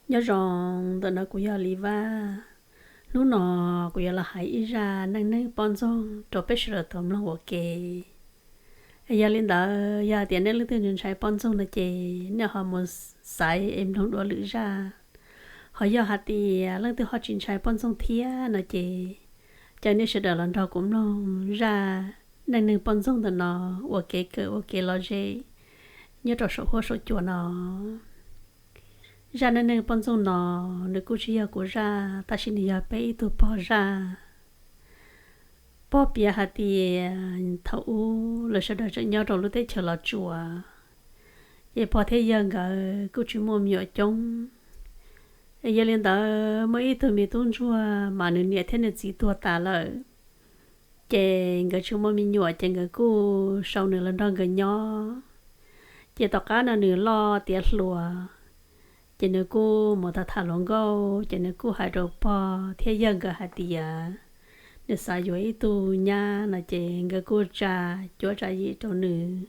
Nyob zoo, ntawm no kuv yog Lis Vaj. Hnub no kuv yuav los hais ib zaj neej neeg poj ntxoog rau peb sawv daws tau mloog ua ke. Es yog li ntawd, yog hais tias nej leej twg ntshai poj ntxoog no ces nej ho mus xaiv es mloog dua lwm zaj. Ho yog hais tias leej twg ho tsis ntshai poj ntxoog thiab no ces, caw nej sawv daws los nrog kuv mloog zaj neej neeg poj ntxoog ntawm no ua kev kawm ua kev lom zem nyob rau saum huab saum cua no. Zaj neej neeg poj ntxoog no, nws kuj tsis yog kuv zaj, tab sis nws yog peb ib tug pog zaj. Pog piav hais tias thaum ub lawv sawv daws tseem nyob rau lub teb chaws Los Tsuas, ces pog thiab yawg nkawd kuj tsis muaj me nyuam coob. Es yog li ntawd, muaj ib tug me tub ntsuag mas nws niam thiab nws txiv tuag tas lawm, ces nkawd tsis muaj me nyuam, ces nkawd kuj sau nws los nrog nkawd nyob. Ces tom qab no nws loj tiav hluas, ces nws kuj mus tham tham hluas nkauj, ces nws kuj hais rau pog thiab yawg nkawd hais tias nws xav yuav ib tug nyab no, ces nkawd kuj tsa cuab tsa yim rau nws.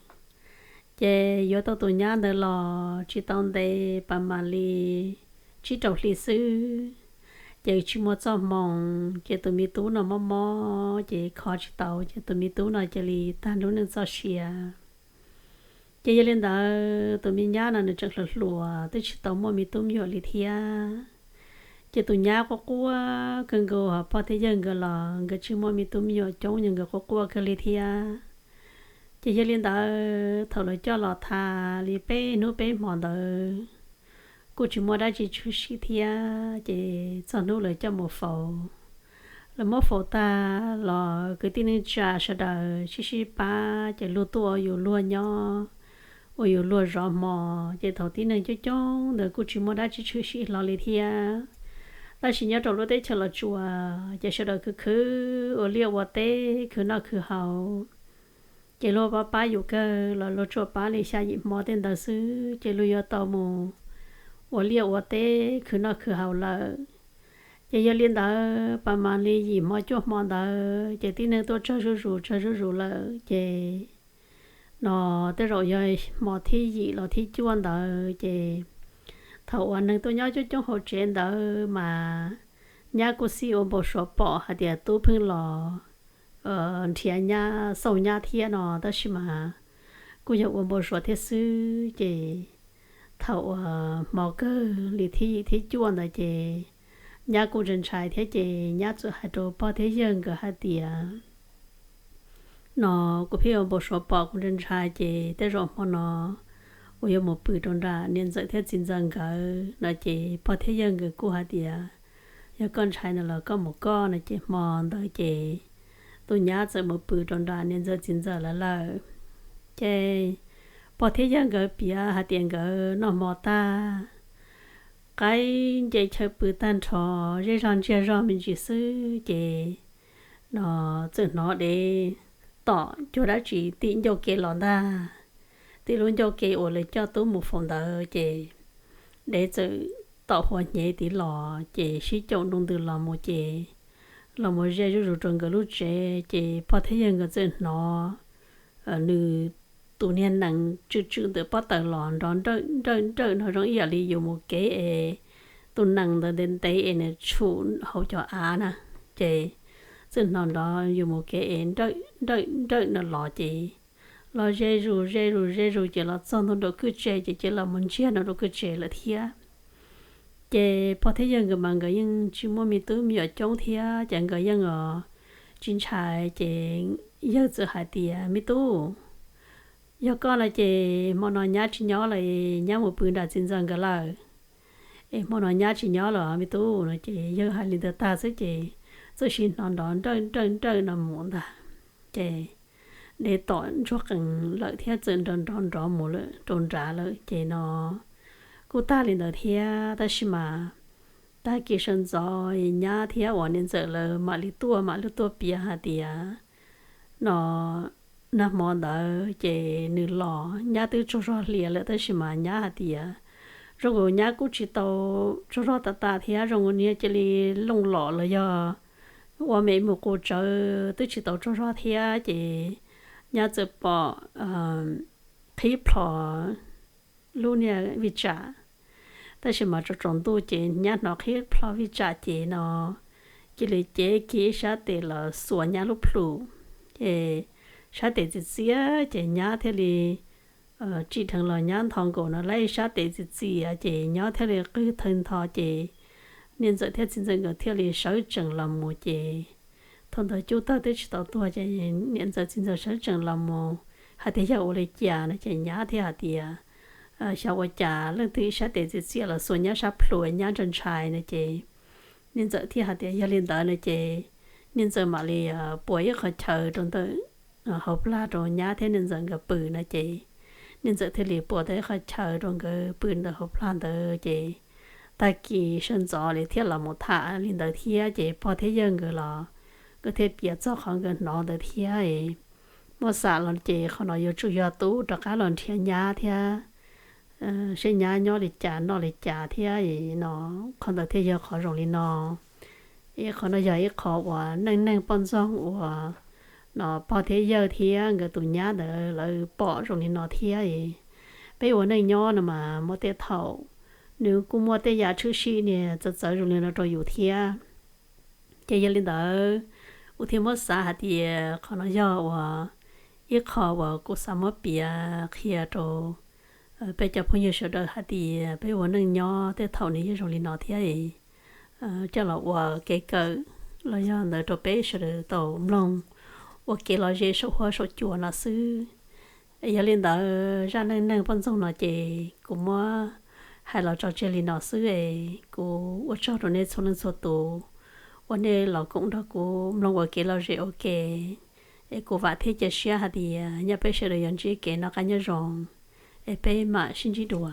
Ces yuav tau tus nyab ntawd los tsis tau ntev, pas mam li tsib rau hli xwb, ces tsis muaj txoj hmoo, ces tus me tub no mob mob, ces kho tsis tau, ces tus me tub no cia li tag nrho neej txoj sia. Ces yog li ntawd, tus me nyab no nws tseem hluas hluas, twb tsis tau muaj me tub me nyuam li thiab. Ces tus nyab quaj quaj kawg nkaus, ho pog thiab yawg nkawd los nkawd tsis muaj me tub me nyuam coob, yog nkawd quaj quaj kawg li thiab. Ces yog li ntawd, thaum lawv coj los tham li peb hnub peb hmo ntawd, kuj tsis muaj dab tsi tshwm sim thiab, ces txog hnub lawv coj mus faus. Lawv muab faus tag los kwv tij neej tsa sawv daws sib sib pab, ces luag tuaj ua yus luag nyob, ua yus luag zov hmo. Ces thaum tib neeg coob coob ntawd kuj tsis muaj dab tsi tshwm sim hlo li thiab. Tab sis nyob rau lub teb chaws Los Tsuas, ces sawv daws khwv khwv ua liaj ua teb, khwv noj khwv haus. Ces luag pab pab yus kawg los luag tsuas pab li xya yim hmo tej ntawd xwb, ces luag yuav tau mus ua liaj ua teb, khwv noj khwv haus lawm. Ces yog li ntawd, pas mam li yim hmo cuaj hmo ntawd, ces tib neeg tuaj tsawg zuj zus tsawg zuj zus lawm, ces no tej zaum yog hmo thib yim los thib cuaj ntawd, ces thaum uas neeg tuaj nyob coob coob hauv tsev ntawd mas nyab kuj xij ua npau suav pom hais tias tub pheej los nrhiav nyab, xauj nyab thiab no, tab sis mas kuj yog ua npau suav thiab xwb. Ces thaum uas hmo kawg li thib yim thib cuaj ntawd ces nyab kuj ntshai ntshai thiab, ces nyab txawm hais rau pog thiab yawg nkawd hais tias, no kuv pheej ua npau suav pom, kuv ntshai ntshai, ces tej zaum hmo no kuv yuav mus pw rau nram niam ntxawm thiab txiv ntxawm nkawd no. Ces pog thiab yawg nkawd kuj hais tias, yog koj ntshai no los koj mus koj no. Ces hmo ntawd ces tus nyab txawm mus pw rau nram niam ntxawm txiv ntxawm lawv lawm. Ces pog thiab yawg nkawd piav hais tias nkawd noj hmo tag, qaib nce chaw pw tag nrho, zej zog ntsiag zog me ntsis xwb, ces no txawm hnov dev tom cuag dab tsi tim ncauj kev los ntag. Tim lub ncauj kev uas lawv coj tub mus faus ntawd, ces dev txawm tom huav hnyev tid los, ces sib caum nroo ntws los mus, ces los mus ze zuj zus rau nkawd lub tsev. Ces pog thiab yawg nkawd txawm hnov nws tus niag nees tswm tswm ntawm pob taws los nrov nrawj nrawj nrawj no, zoo ib yam li yus mus kev es tus nees ntawd ntev ntev es nws tshum hauv cov av na. Ces txawm hnov nrov yus mus kev es nrawj nrawj nrawj no los, ces los ze zus ze zus ze zus, ces los txog ntua nraum kwj tse, ces cia los mus ntsiag nraum kwj tse lawm thiab. Ces pog thiab yawg nkawd mas nkawd yeej tsis muaj me tub me nyuam coob thiab, ces nkawd yeej tsis ntshai. Ces yawg txawm hais tias, me tub, yog koj no ces hmo no nyab tsis nyob lawm, nyab mus pw nram txiv ntxawm nkawd lawm. Es hmo no nyab tsis nyob lawm me tub no. Ces yawg hais li ntawd tag xwb, ces txawm sib hnov nrov nrawj nrawj nrawj no mus ntag. Ces dev tom ntsuag qees lawm thiab, txawm nrov nrov nrov mus lawm rau nrad lawm. Ces no kuj tag li ntawd thiab, tab sis mas tag kis sawv ntxov nyab thiab uas niam ntxawm lawv mam li tuaj, mam li tuaj piav hais tias no nag hmo ntawd ces nws los, nyab twb tsaug zog hlias lawm, tab sis mas nyab hais tias zoo nkaus nyab kuj tsis tau tsaug zog tas tas thiab, zoo nkaus niag cia li looj lom los yog ua me mus qus tsawv, twb tsis tau tsaug zog thiab. Ces nyab txawm pom qhib plho lub niag vij tsam Tab sis mas tsaus tsaus ntuj ces nyab hnov qhib plho vij tsam ces no cia li cev kiag ib sab tes los xuas nyab lub plhu. Ces sab tes txias txias ces nyab thiaj li tsim dheev los nyab ntho nkaus no lawm, ib sab tes txias txias ces nyab thiaj li qw thawj ntho ces niam ntxawm thiab txiv ntxawm nkawd thiaj li sawv tsees los mus ces thaum ntawd cub tawg twb tsis tau tuag ces niam ntxawm txiv ntxawm sawv tsees los mus hais tias yog ua li cas no ces nyab thiaj hais tias xyov ua cas leej twg ib sab tes txias txias los xuas nyab sab plhu, nyab ntshai ntshai no ces niam ntxawm thiaj hais tias yog li ntawd no ces niam ntxawm mam li pua ib qho chaw rau ntawm hauv plag rau nyab thiab niam ntxawm nkawd pw no ces niam ntxawm thiaj li pua tau ib qho chaw rau nkawd pw ntawm hauv plag ntawd ces tag kis sawv ntxov li thiaj los mus tham li ntawd thiab ces pog thiab yawg nkawd los nkawd thiaj piav txog qhov nkawd hnov ntawd thiab. Muab xav los ces qhov no yuav tsum yog tub rov qab los nrhiav nyab thiab seb nyab nyob li cas noj li cas thiab no, qhov ntawd thiaj yog qhov zoo li no. Qhov no yog ib qho uas neej neeg poj ntxoog uas no pog thiab yawg thiab nkawd tus nyab ntawd lawv pom zoo li no thiab. Peb ua neej nyob no mas muaj tej thaum nws kuj muaj tej yam tshwm sim niag txawv txawv zoo li no rau yus thiab. Ces yog li ntawd kuv thiaj muab xav hais tias qhov no yog uas ib qho uas kuv xav muab piav qhia rau peb cov phooj ywg sawv daws hais tias peb ua neej nyob tej thaum nws yeej zoo li no thiab, coj los ua kev kawm los yog ntawd rau peb sawv daws tau mloog ua kev lom zem saum huab saum cua no xwb. Yog li ntawd zaj neej neeg poj ntxoog no ces kuv muab hais los tso tseg li no xwb es kuv ua tsaug rau nej txhua leej txhua tus uas nej los koom nrog kuv mloog ua kev lom zem ua ke. Es kuv vam thiab cia siab hais tias nyob peb sawv daws yuav ntsib kev noj qab nyob zoo, es peb mam sib ntsib dua.